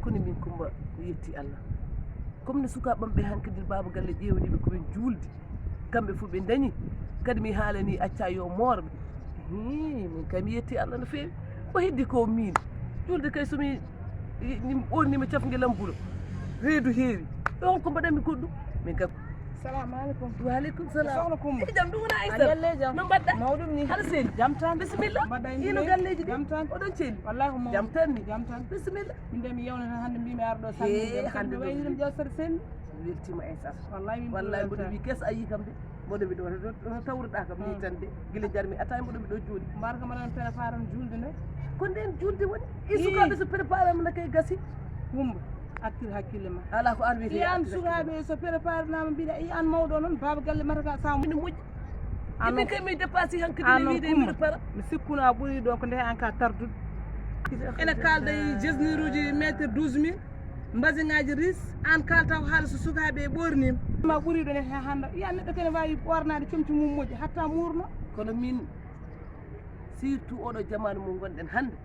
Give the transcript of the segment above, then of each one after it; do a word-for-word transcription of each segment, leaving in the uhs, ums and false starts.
Kono min Kumba, mi yetti Allah. Comme no sukaaɓe am ɓe hankadi baaba galle ƴeewaniiɓe ko ɓe juulde, kamɓe fof ɓe dañi. Kadi mi haalanii acca yo moorɓe. Hii, min kay mi yetti Allah no feewi. Ko heddi ko miin. Juulde kay so mi, mi ɓoornii mi cafnge lam bulo. Reedu heewi. Ɗo on ko mbaɗanmi goɗɗum. Min kay. Salamu aleykum. Wa aleykum salam. Sohna Kumba. E jam, ɗum wona Aysata. A ñalle jam. No mbaɗɗa? Mawɗum ni. Hara seni. Jam tan. Bisimilla. Mbaɗɗa ino galleeji ɗi? Jam tan. Oɗon celli? Wallahi ko mawɗum. Jam tan ni. Jam tan. Bisimilla. Min de mi yewnata hannde mbimi ar ɗo salminde. Hee, hannde ɗo wayni ɗum ƴeew saɗa selli. Mi weltima Aysata. Wallahi min wallahi mboɗo wi kes a yi kam de. Mboɗo mi ɗo to tawruɗa kam ni tan de. Gila jarmi ata mboɗo mi ɗo jooɗi. Mbar kam aɗa préparer on julde nde. Ko nden julde woni. I sukaaɓe so préparer am na kay gasi. Kumba, artir hakkille ma. Ala ko an wiyete. I an sukaaɓe so préparer nama mbiɗa i an mawɗo noon baaba galle mata ka samu. Ina moƴƴi. Min kay mi dépassé hankadi mi wiide mi para. Mi sikkuno a ɓuri ɗo ko nde an ka tardude. Ene kalda e jesniruji mètre douze mille, mbasiŋaaji ris, an kalta ko haala so sukaaɓe ɓornima. Ma ɓuri ɗo ne ha hannde. Iya neɗɗo kene wawi ɓornade comci mum moƴƴi hatta murno. Kono min surtout oɗo jamaanu mo gonɗen hannde,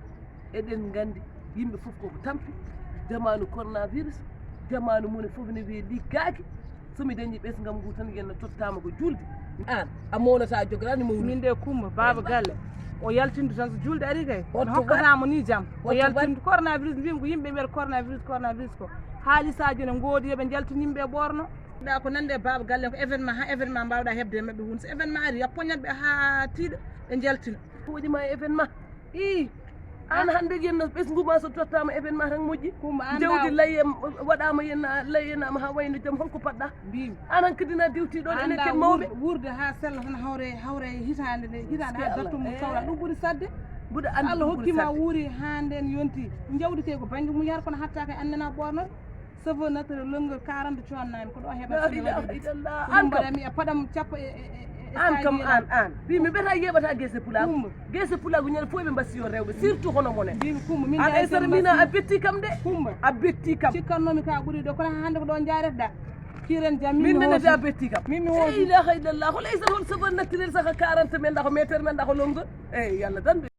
eɗen nganndi yimɓe fof koko tampi. Jamaanu coronavirus, jamaanu mone fof ne wiye liggaaki. So mi dañi ɓesngam ngu tan yenno tottaama ko julde. Aan a mownata a jogorani mawni. Min de Kumba baaba galle o yaltindu tan so julde ari kay. Hokkatamo ni jam o yaltindu. Coronavirus mbimi ko yimɓe mbiyata coronavirus coronavirus ko haalisaji ne ngoodi yoɓe jaltin yimɓe e ɓorno. Ɗa ko nande baaba galle ko événement ha événement mbawɗa hebde e maɓɓe hun so événement ari a poñat ɓe ha tiiɗa ɓe jaltina. Ko waɗi ma e événement. Ii. An hannde yenno ɓesngu ma so tottaama événement tan moƴƴi. Kumba an jawdi laye waɗaama yenna layenama ha wayno jam holko paɗɗa? Mbimi an hankadi na diwti ɗon enen ken mawɓe. Wuurde ha sella tan hawre hawre hitaande nde hitaande ha darto mum sawla ɗum ɓuri sadde. Mbuɗa anndi Allah hokkima wuuri ha nden yonti jawdi kay ko bangge mum yar kono hatta kay annana ɓornor. Cheveux naturel longueur quarante coonnami ko ɗo heɓa. Ɗum mbaɗami e paɗam cappo e. An kam an an mbi mi ɓeta yeɓata guese pulagu. Guese pulagu ñande fof ɓe mbasi yo rewɓe surtout hono monen. Mbimi Kumba min an ay sara mina a betti kam de. Kumba a betti kam. Cikkannomi ka ɓuuri ɗo kono hande ko ɗo jaretaɗa. Kiren jam min nene de a betti kam. Min mi wodi. Ilaha illallah hol ay sara hol cheveux naturel saka quarante men ɗa ko méter men ɗa ko longueur. Eyyi yalla dande.